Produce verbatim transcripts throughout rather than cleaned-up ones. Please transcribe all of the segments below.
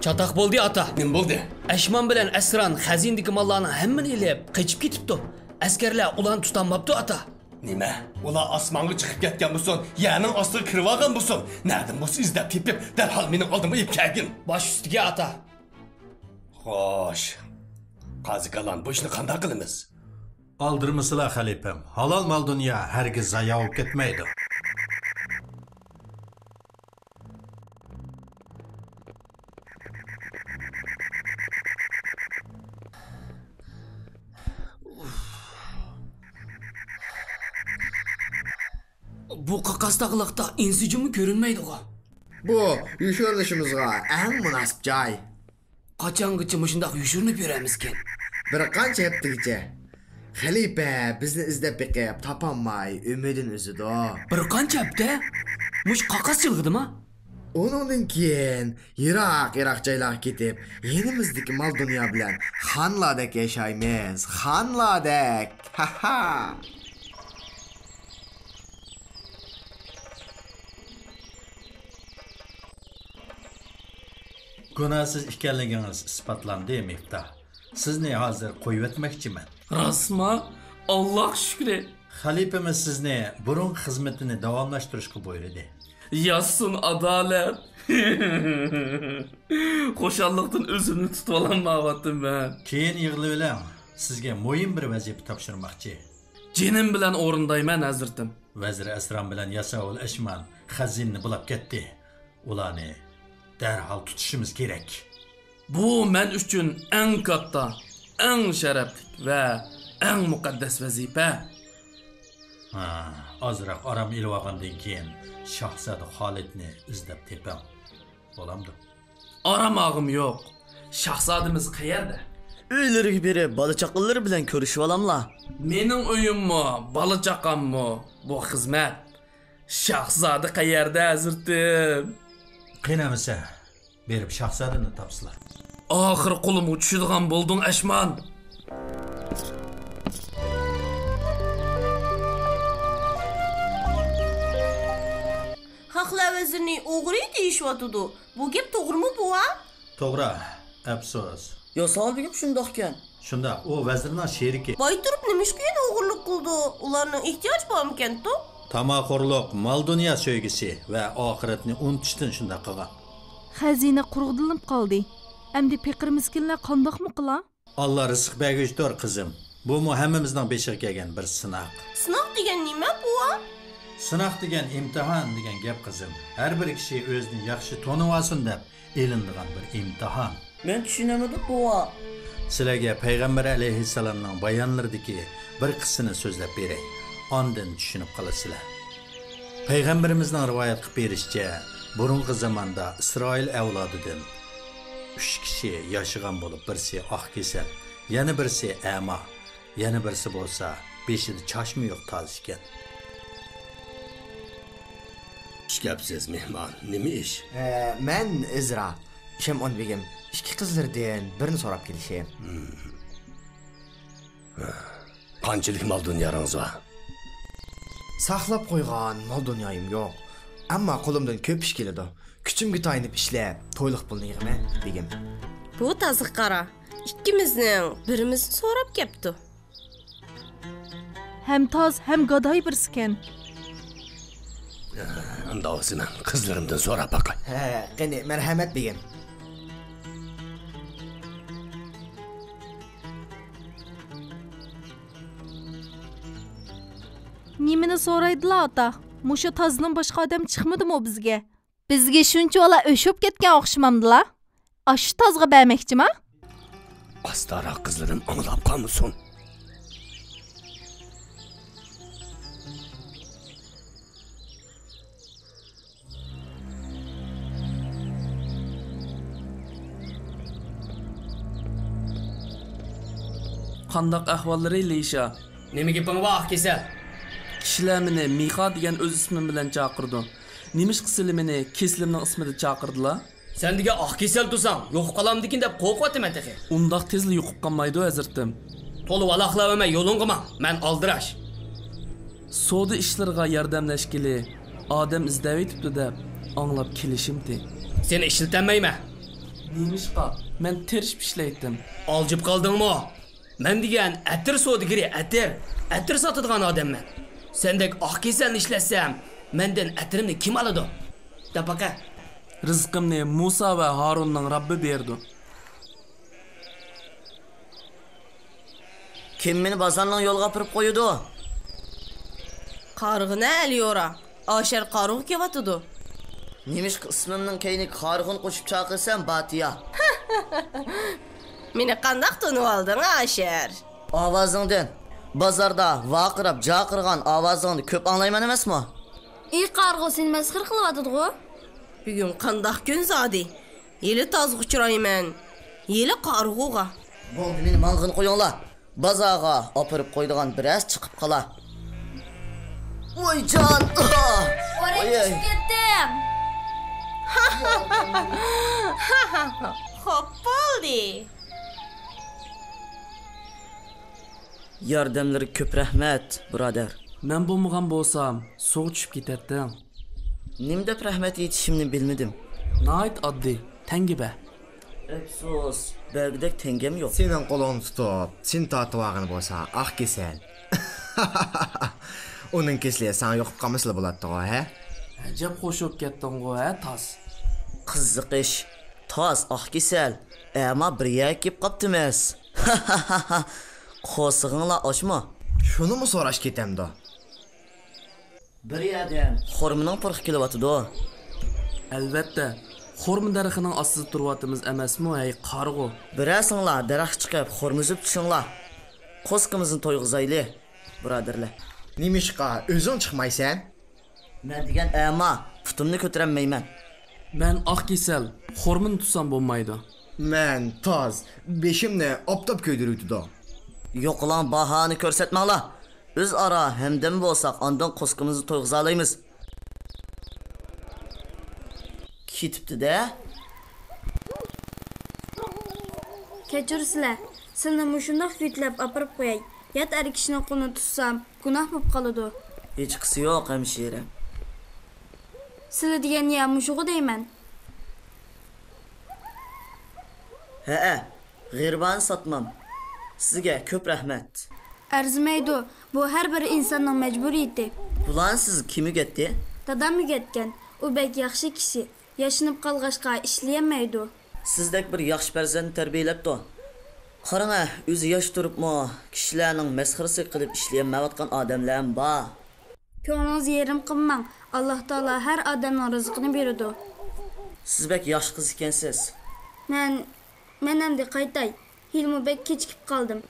چاتاق بولدى، ئاتا. نېمە بولدى؟ ئەشمان بىلەن ئەسران خەزىنىدىكى ماللارنىڭ ھەممىنى ئېلىپ، قېچىپ كېتىپتۇ. ئەسكەرلەر ئۇلارنى تۇتالماپتۇ، ئاتا. نېمە؟ ئۇلار ئاسمانغا چىقىپ كەتكەن بولسۇن، يەرنىڭ ئاستىغا كىرىۋالغان بولسۇن، نەدىن بولسا ئىزدەپ تېپىپ، دەرھال مېنىڭ ئالدىمغا ئېلىپ كەلگىن. باش ئۈستىگە، ئاتا. خوش. قازىكالان، بۇ ئىشنى قانداق قىلىمىز؟ ئالدىرىمىسىلا، خەلىپەم. ھالال مال-دۇنيا ھەرگىز زايا بولۇپ كەتمەيدۇ. بۇ قاقاس تاغلىقتا ئىنسىجىممۇ كۆرۈنمەيدىغۇ. بۇ يوشۇرۇنۇشىمىزغا ئەڭ مۇناسىپ جاي. قاچانغىچە مۇشۇنداق يوشۇرۇنۇپ يۈرەمىزكىن؟ بىر قانچە ھەپتىگىچە. خەلىپە بىزنى ئىزدەپ بېقىپ تاپالماي ئۈمىدىنى ئۈزىدۇ. بىر قانچە ھەپتە؟ مۇشۇ قاقاس جىلغىدىما؟ ئۇنىڭدىن كېيىن يىراق-يىراق جايلارغا كېتىپ، يېنىمىزدىكى مال-دۇنيا بىلەن خانلاردەك ياشايمىز. خانلاردەك! ھا-ھا! گۇناھسىز ئىكەنلىكىڭىز ئىسپاتلاندى، مىفتاھ. سىزنى ھازىر قويۇۋەتمەكچىمەن. راستما؟ ئاللاغا شۈكرى. خەلىپىمىز سىزنى بۇرۇنقى خىزمىتىنى داۋاملاشتۇرۇشقا بۇيرۇدى. ياشىسۇن ئادالەت! خۇشاللىقتىن ئۆزۈمنى تۇتۇۋالالمايۋاتىمەن. كېيىن يىغىلىۋېلىڭ. سىزگە مۇھىم بىر ۋەزىپە تاپشۇرماقچى. جېنىم بىلەن ئورۇندايمەن، ھەزرىتىم. ۋەزىر ئەسران بىلەن ياساۋۇل ئەشمان خەزىنىنى بۇلاپ كەتتى. ئۇلارنى دەرھال تۇتۇشىمىز كېرەك. بۇ مەن ئۈچۈن ئەڭ كاتتا، ئەڭ شەرەپلىك ۋە ئەڭ مۇقەددەس ۋەزىپە. ھا، ئازراق ئارام ئېلىۋالغاندىن كېيىن شاھزادە خالىدنى ئىزدەپ تېپىڭ. بولامدۇ؟ ئارام ئالغۇم يوق. شاھزادىمىز قەيەردە؟ ئۆيلىرىگە بېرىپ، بالا-چاقىلىرى بىلەن كۆرۈشۈۋالاملا. مېنىڭ ئۆيۈممۇ، بالا-چاقاممۇ بۇ خىزمەت. شاھزادە قەيەردە، ھەزرىتىم؟ قېنى ئەمىسە، بېرىپ شاھزادىنى تاپسىلا. ئاخىرى قولۇمغا چۈشىدىغان بولدۇڭ، ئەشمان. خەقلەر ۋەزىرنى ئوغرى دېيىشىۋاتىدۇ. بۇ گەپ توغرىمۇ، بوۋا؟ توغرا، ئەپسۇس. ياساۋۇل بېگىم شۇنداقكەن. شۇنداق، ئۇ ۋەزىرنىڭ شېرىكى. باي تۇرۇپ نېمىشقا يەنە ئوغرىلىق قىلىدۇ؟ ئۇلارنىڭ ئېھتىياجى بارمىكەنتۇ؟ تاماخورلۇق، مال-دۇنيا سۆيگۈسى ۋە ئاخىرەتنى ئۇنتۇشتىن شۇنداق قىلغان. خەزىنە قۇرۇقلىنىپ قالدى. ئەمدى پېقىر-مىسكىنلەر قانداقمۇ قىلا؟ ئاللا رىزىق بەرگۈچىدۇر، قىزىم. بۇمۇ ھەممىمىزنىڭ بېشىغا كەلگەن بىر سىناق. سىناق دېگەن نېمە، بوۋا؟ سىناق دېگەن ئىمتىھان دېگەن گەپ، قىزىم. ھەر بىر كىشى ئۆزىنى ياخشى تونۇۋالسۇن دەپ ئېلىنىدىغان بىر ئىمتىھان. مەن چۈشىنەلمىدىم، بوۋا. سىلەرگە پەيغەمبەر ئەلەيھىسسالامنىڭ بايانلىرىدىكى بىر قىسسىنى سۆزلەپ بېرەي. ئاندىن چۈشىنىپ قالىسىلەر. پەيغەمبىرىمىزنىڭ رىۋايەت قىلىپ بېرىشىچە، بۇرۇنقى زاماندا ئىسرائىل ئەۋلادىدىن ئۈچ كىشى ياشىغان بولۇپ، بىرسى ئاق كېسەل، يەنە بىرسى ئەما، يەنە بىرسى بولسا بېشىدا چاچمۇ يوق تازا ئىكەن. ئىش گەپسىز، مېھمان. نېمە ئىش؟ ئە، مەن ئىزرا. شەمئون بېگىم ئىككى قىزلىرىدىن بىرىنى سوراپ كېلىشىم. قانچىلىك مال-دۇنياڭىز بار؟ ساقلاپ قويغان مال-دۇنيايىم يوق. ئەمما قولۇمدىن كۆپ ئىش كېلىدۇ. كۈچۈمگە تايىنىپ ئىشلەپ، تويلۇق پۇلنى يىغىمەن، بېگىم. بۇ تازا قارا. ئىككىمىزنىڭ بىرىمىزنى سوراپ كەپتۇ. ھەم تاز، ھەم گاداي بىرسىكەن. ئۇنداق بولسا مەن قىزلىرىمدىن سوراپ باقاي. ھە، قېنى، مەرھەمەت، بېگىم. نېمىنى سورايدىلا، ئاتا؟ مۇشۇ تازدىن باشقا ئادەم چىقمىدىمۇ بىزگە؟ بىزگە شۇنچىۋالا ئۆچ بولۇپ كەتكەن ئوخشىمامدىلا؟ ئاشۇ تازغا بەرمەكچىما؟ ئاستاراق قىزلىرىم ئاڭلاپ قالمىسۇن. قانداق ئەھۋاللىرى، لىشا؟ نېمە گېپىڭ بار، ئاق كېسەل؟ كىشىلەر مېنى مىخا دېگەن ئۆز ئىسمىم بىلەن چاقىرىدۇ. نېمىشقا سىلى مېنى كېسىلىمنىڭ ئىسمىدا چاقىردىلا؟ سەن دېگەن ئاق كېسەل تۇرساڭ، يوقىپ قالامدىكىن دەپ قورقۇۋاتىمەن تېخى. ئۇنداق تېزلا يوقىپ قالمايدۇ، ھەزرىتىم. تولا ۋالاقلاۋەرمەي يولۇڭغا ماڭ، مەن ئالدىراش. سودا ئىشلىرىغا ياردەملەشكىلى ئادەم ئىزدەۋېتىپتۇ دەپ ئاڭلاپ كېلىشىمتى. سېنى ئىشلىتەلمەيمەن. نېمىشقا؟ مەن تىرىشىپ ئىشلەيتتىم. ئالجىپ قالدىڭمۇ؟ مەن دېگەن ئەتىر سودىگىرى، ئەتىر. ئەتىر ساتىدىغان ئادەممەن. سەندەك ئاق كېسەلنى ئىشلەتسەم، مەندىن ئەتىرىمنى كىم ئالىدۇ؟ دەپ باقە. رىزقىمنى مۇسا ۋە ھارۇننىڭ رەببى بېرىدۇ. كىم مېنى بازارنىڭ يولىغا ئاپىرىپ قويىدۇ؟ قارىغىنە ئەليورا، ئاشەر قارىغۇ كېلىۋاتىدۇ. نېمىشقا ئىسمىمنىڭ كەينىگە قارىغۇنى قوشۇپ چاقىرسام باتىيا؟ مېنى قانداق تونۇۋالدىڭ، ئاشەر؟ ئاۋازىڭدىن. بازاردا ۋارقىراپ جارقىرىغان ئاۋازىڭنى كۆپ ئاڭلايمەن ئەمەسمۇ؟ ئى قارىغۇ، سېنى مەسخىرە قىلىۋاتىدىغۇ؟ بۈگۈن قانداق كۈن زادى؟ ھېلى تازغا ئۇچرايمەن، ھېلى قارىغۇغا. بولدى، مېنى ماڭغىلى قويۇڭلار. بازارغا ئاپىرىپ قويىدىغان بىرەرسى چىقىپ قالا. ۋاي جان! ئورەك ئاي، ئاي. تېشىپ كەتتىم. خوپ بولدى. ياردەملىرىگە كۆپ رەھمەت، بۇرادەر. مەن بولمىغان بولسام، سۇغا چۈشۈپ كېتەتتىڭ. نېمە دەپ رەھمەت ئېيتىشىمنى بىلمىدىم. ناھايىتى ئاددىي، تەڭگە بەر. ئەپسۇس، بەرگۈدەك تەڭگەم يوق. سېنىڭ قولۇڭنى تۇتۇپ، سېنى تارتىۋالغىنى بولسا ئاق كېسەل. ئۇنىڭ كېسىلى ساڭا يۇقۇپ قالمىسىلا بولاتتىغۇ، ھە؟ ئەجەب خوش بولۇپ كەتتىڭغۇ، ھە، تاس؟ قىزىقىش، تاس ئاق كېسەل، ئەما بىر يەرگە كېلىپ قاپتىمىز. قورسىقىڭلار ئاچمۇ؟ شۇنىمۇ سوراش كېتەمدۇ؟ بىر يەردىن خورمىنىڭ پۇرىقى كېلىۋاتىدۇ. ئەلۋەتتە، خورما دەرىخىنىڭ ئاستىدا تۇرۇۋاتىمىز ئەمەسمۇ، ھەي قارىغۇ! بىرەرسىڭلار دەرەخكە چىقىپ خورما ئۈزۈپ چۈشۈڭلار. قورسىقىمىزنى تويغۇزايلى، بۇرادەرلەر. نېمىشقا ئۆزۈڭ چىقمايسەن؟ مەن دېگەن ئەما، پۇتۇمنى كۆتۈرەلمەيمەن. مەن ئاق كېسەل، خورمىنى تۇتسام بولمايدۇ. مەن تاز، بېشىمنى ئاپتاپ كۆيدۈرۈۋېتىدۇ. يوقىلاڭ، باھانە كۆرسەتمەڭلار. ئۆزئارا ھەمدەم بولساق، ئاندىن قورسىقىمىزنى تويغۇزالايمىز. كېتىپتۇ-دە. كەچۈرسىلە، سىلىنى مۇشۇنداق يۆتىلەپ ئاپىرىپ قوياي. يات ئەر كىشىنىڭ قولىنى تۇتسام، گۇناھ بولۇپ قالىدۇ. ھېچقىسى يوق، ھەمشىرە. سىلى دېگەن يا مۇشۇغۇ دەيمەن. ھەئە، غېرىبانە ساتمام. سىزگە كۆپ رەھمەت. ئەرزىمەيدۇ، بۇ ھەر بىر ئىنساننىڭ مەجبۇرىيىتى. بۇلارنى سىزگە كىم ئۆگەتتى؟ دادام ئۆگەتكەن. ئۇ بەك ياخشى كىشى. ياشىنىپ قالغاچقا ئىشلىيەلمەيدۇ. سىزدەك بىر ياخشى پەرزەنتنى تەربىيەلەپتۇ. قاراڭە، ئۆزى ياش تۇرۇپمۇ كىشىلەرنىڭ مەسخىرىسى قىلىپ ئىشلىيەلمەيۋاتقان ئادەملەرمۇ بار. كۆڭلىڭىزنى يېرىم قىلماڭ، ئاللاھ تائالا ھەر ئادەمنىڭ رىزقىنى بېرىدۇ. سىز بەك ياخشى قىز ئىكەنسىز. مەن، مەن ئەمدى قايتاي. ھېلىمۇ بەك كېچىكىپ قالدىم.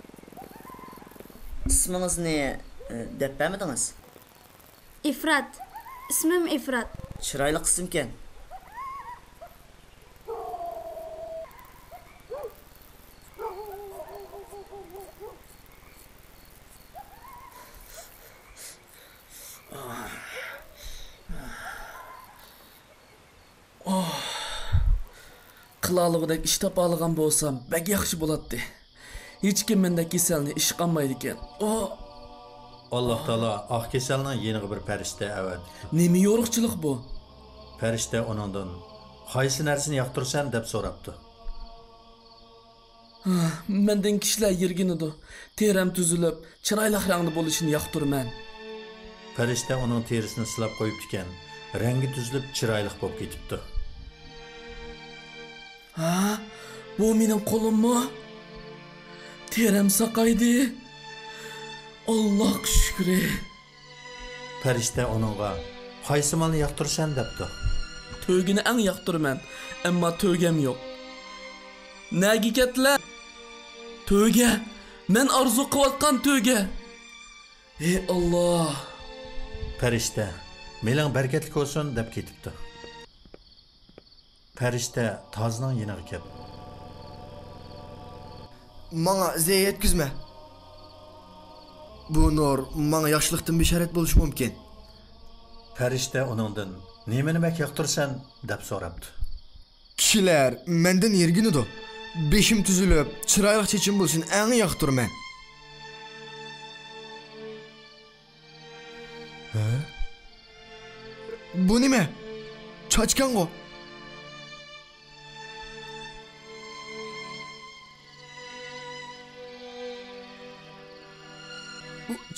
ئىسمىڭىزنى، ئى، دەپ بەرمىدىڭىز. ئىفرات. ئىسمىم ئىفرات. چىرايلىق ئىسىمكەن. ئوھ. قىلالىغۇدەك ئىش تاپالىغان بولسام، بەك ياخشى بولاتتى. ھېچكىم مەندەك كېسەلنى ئىشقا ئالمايدىكەن. ئوھ. ئاللاھ تائالا ئاق كېسەلنىڭ يېنىغا بىر پەرىشتە ئەۋەتتى. نېمە يورۇقچىلىق بۇ؟ پەرىشتە ئۇنىڭدىن، «قايسى نەرسىنى ياقتۇرىسەن؟» دەپ سوراپتۇ. مەندىن كىشىلەر يىرگىنىدۇ. تېرەم تۈزۈلۈپ، چىرايلىق رەڭدە بولۇشىنى ياقتۇرىمەن. پەرىشتە ئۇنىڭ تېرىسىنى سىلاپ قويۇپتىكەن، رەڭگى تۈزۈلۈپ، چىرايلىق بولۇپ كېتىپتۇ. ھە؟ بۇ مېنىڭ قولۇممۇ؟ تېرەم ساقايدى. ئاللاھقا شۈكرى. پەرىشتە ئۇنىڭغا، «قايسى مالنى ياقتۇرىسەن؟» دەپتۇ. تۆگىنى ئەڭ ياقتۇرىمەن، ئەمما تۆگەم يوق. نەگە كەتتىلە؟ تۆگە! مەن ئارزۇ قىلىۋاتقان تۆگە! ھەي ئاللاھ! پەرىشتە، «مېلىڭ بەرىكەتلىك بولسۇن» دەپ كېتىپتۇ. پەرىشتە تازنىڭ يېنىغا كەپ، «ماڭا زەيەر يەتكۈزمە. بۇ نۇر ماڭا ياخشىلىقتىن بېشارەت بولۇشى مۇمكىن.» پەرىشتە ئۇنىڭدىن، «نېمىنى بەك ياقتۇرىسەن؟» دەپ سوراپتۇ. «كىشىلەر مەندىن يىرگىنىدۇ. بېشىم تۈزۈلۈپ، چىرايلىق چېچىم بولسۇن ئەڭ ياقتۇرىمەن.» ھە؟ بۇ نېمە؟ چاچكانغۇ؟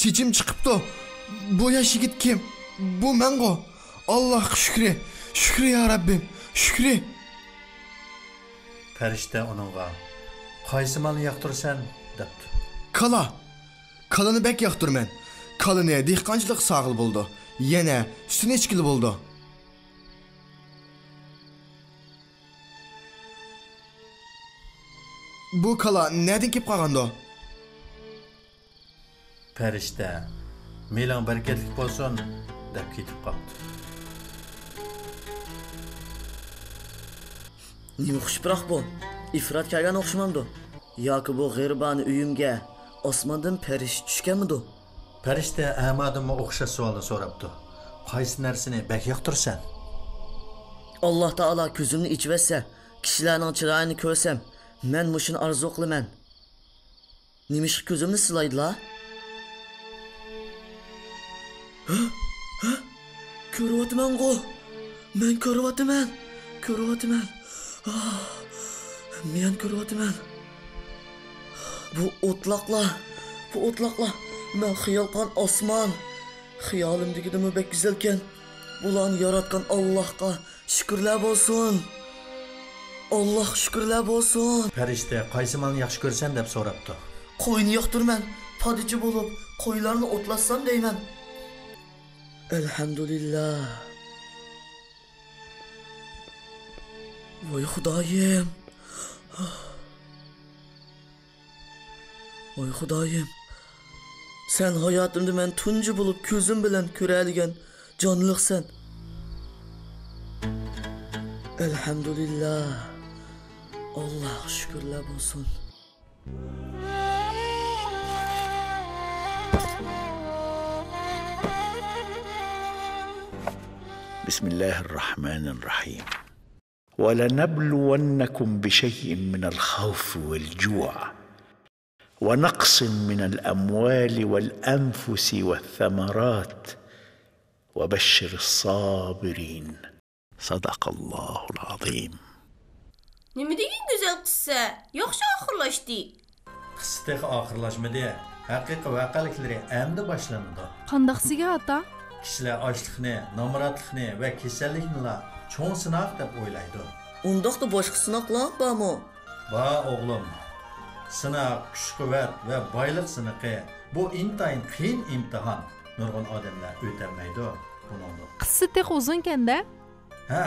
چېچىم چىقىپتۇ. بۇ ياش يىگىت كىم؟ بۇ مەنغۇ. ئاللاھقا شۈكرى، شۈكرى يا رەببىم، شۈكرى. پەرىشتە ئۇنىڭغا، «قايسى مالنى ياقتۇرىسەن؟» دەپتۇ. «كالا. كالىنى بەك ياقتۇرىمەن. كالىنى دېھقانچىلىققا سالغىلى بولىدۇ. يەنە سۈتىنى ئىچكىلى بولىدۇ.» «بۇ كالا نەدىن كېلىپ قالغاندۇ؟» پەرىشتە، «مېلىڭ بەرىكەتلىك بولسۇن» دەپ كېتىپ قاپتۇ. نېمە خۇش پۇراق بۇ؟ ئىپرات كەلگەن ئوخشىمامدۇ؟ ياكى بۇ غېرىبانە ئۆيۈمگە ئاسماندىن پەرىشتە چۈشكەنمىدۇ؟ پەرىشتە ئەمادىنمۇ ئوخشاش سوئالنى سوراپتۇ. «قايسى نەرسىنى بەك ياقتۇرىسەن؟» ئاللا تائالا كۆزۈمنى ئېچىۋەتسە، كىشىلەرنىڭ چىرايىنى كۆرسەم، مەن مۇشۇنى ئارزۇ قىلىمەن. نېمىشقا كۆزۈمنى سىلايدىلا؟ ھە؟ ھە؟ كۆرۈۋاتىمەنغۇ! مەن كۆرۈۋاتىمەن! كۆرۈۋاتىمەن! ئاھ، مەن كۆرۈۋاتىمەن! بۇ ئوتلاقلار، بۇ ئوتلاقلار، مەن خىيال قىلغان ئاسمان. خىيالىمدىكىدىنمۇ بەك گۈزەلكەن. بۇلارنى ياراتقان ئاللاھقا شۈكۈرلەر بولسۇن. ئاللاھقا شۈكۈرلەر بولسۇن. پەرىشتە، «قايسى مالنى ياخشى كۆرىسەن؟» دەپ سوراپتۇ. قوينى ياقتۇرىمەن. پادىچى بولۇپ، قويلارنى ئوتلاتسام دەيمەن. ئەلھەمدۇلىللا. ۋاي خۇدايىم. ۋاي خۇدايىم، سەن ھاياتىمدا مەن تۇنجى بولۇپ كۆزۈم بىلەن كۆرەلىگەن جانلىقسەن. ئەلھەمدۇلىللا، ئاللاھقا شۈكۈرلەر بولسۇن. بسم الله الرحمن الرحيم. ولنبلونكم بشيء من الخوف والجوع ونقص من الأموال والأنفس والثمرات وبشر الصابرين. صدق الله العظيم. نېمە دېگەن گۈزەل قىسسە، ياخشى ئاخىرلاشتى. قىسسە تېخى ئاخىرلاشمىدى. ھەقىقىي ۋەقەلىكلىرى ئەمدى باشلىنىدۇ. قانداق سىگە، ئاتا؟ كىشىلەر ئاچلىقنى، نامراتلىقنى ۋە كېسەللىكنىلا چوڭ سىناق دەپ ئويلايدۇ. ئۇنداقتا باشقا سىناقلار بارمۇ؟ بار، ئوغلۇم. سىناق، كۈچ-قۇۋۋەت ۋە بايلىق سىنىقى، بۇ ئىنتايىن قىيىن ئىمتىھان. نۇرغۇن ئادەملەر ئۆتەلمەيدۇ بۇنىڭدىن. قىسسە تېخى ئۇزۇنكەن-دە. ھە،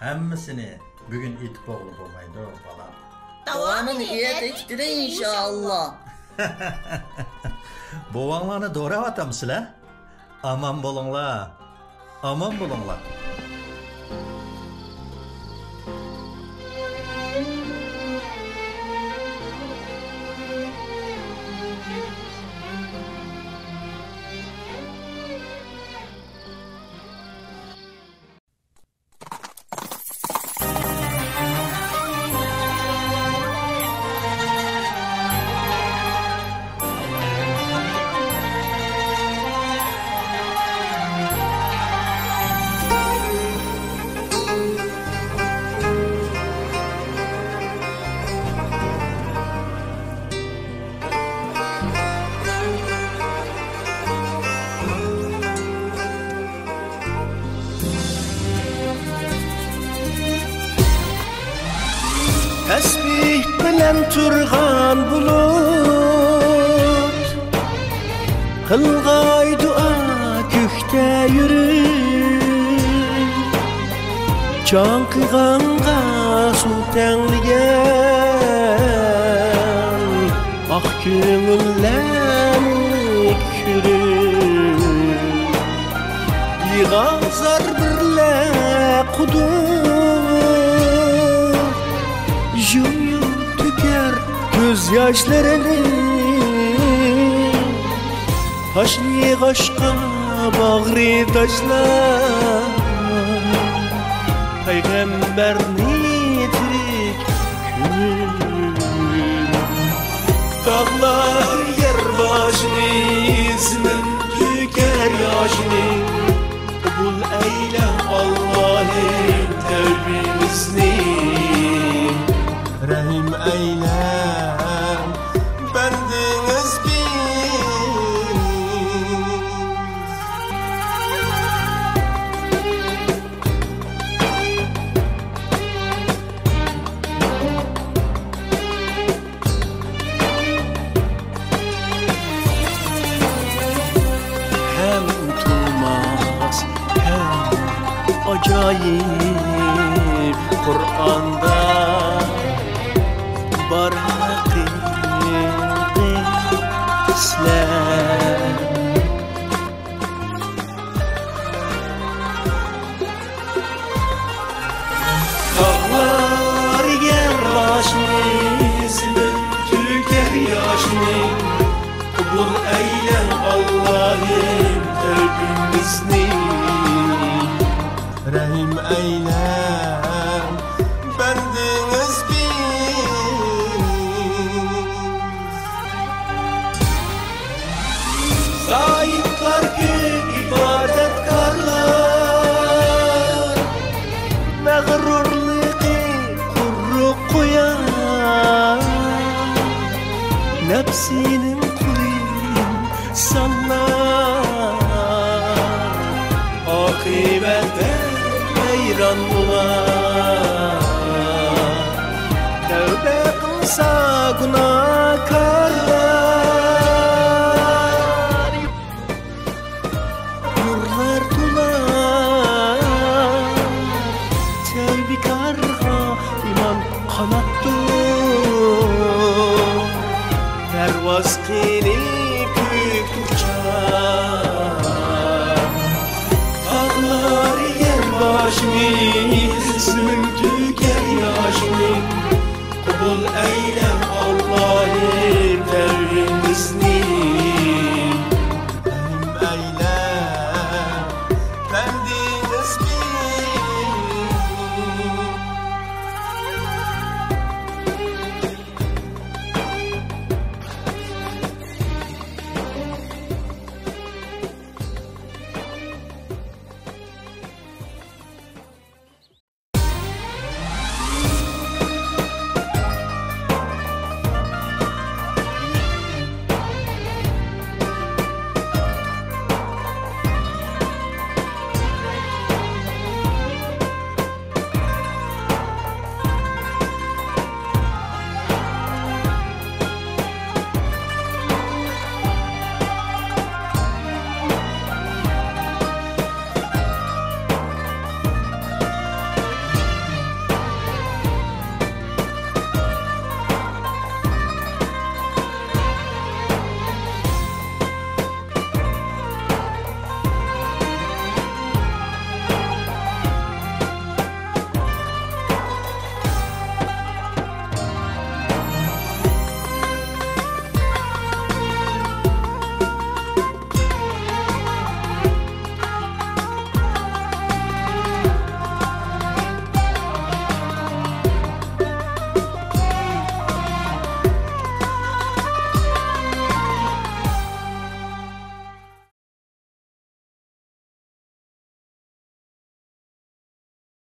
ھەممىسىنى بۈگۈن ئېيتىپ بولغىلى بولمايدۇ، بالام. داۋامىنى ئېيتىپ كۈتىلى، ئىنشائاللا. بوۋاڭلارنى دوراۋاتامسىلەر؟ ئامان بولۇڭلار. ئامان بولۇڭلار. تەسبىھ بىلەن تۇرغان بۇلۇت، قىلغاي دۇئا كۆكتە يۈرۈپ. چاڭقىغانغا سۇ تەڭلىگەن، ئاق كۆڭۈللەرنى كۆرۈپ، بىغازار بىرلە قۇدۇق، يۇم-يۇم تۆكەر كۆز ياشلىرىنى. تاشلىغاچقا باغرى تاشلاپ، پەيغەمبەرنى تىرىك كۆرۈپ. تاغلار يەر باشىنى، زېمىن تۆكەر ياشىنى. قوبۇل ئەيلە ئاللاھىم تەۋبىمىزنى. رەھىم ئەيلە بەندىڭىزگە. ئاجايىپ قۇرئاندا بار ھەقىقەتلەر. تاغلار يەر باشنى، زېمىن تۆكەر ياشنى. قوبۇل ئەيلە ئاللاھىم تەۋبىمىزنى. رەھىم ئەيلە بەندىڭىزگە. زاھىدلار كۆپ، ئىبادەتكارلار، مەغرۇرلۇقى قۇرۇق قۇياش، نەپسىنىڭ قۇلى ئىنسانلار، ئاقىۋەتتە ۋەيران بولار. تەۋبە قىلسا گۇناھكارلار، نۇرلار تولار. تەۋبىكارغا ئىمان قاناتتۇر، پەرۋاز قىلىپ كۆكتە ئۇچار. تاغلار يەر باشمىز،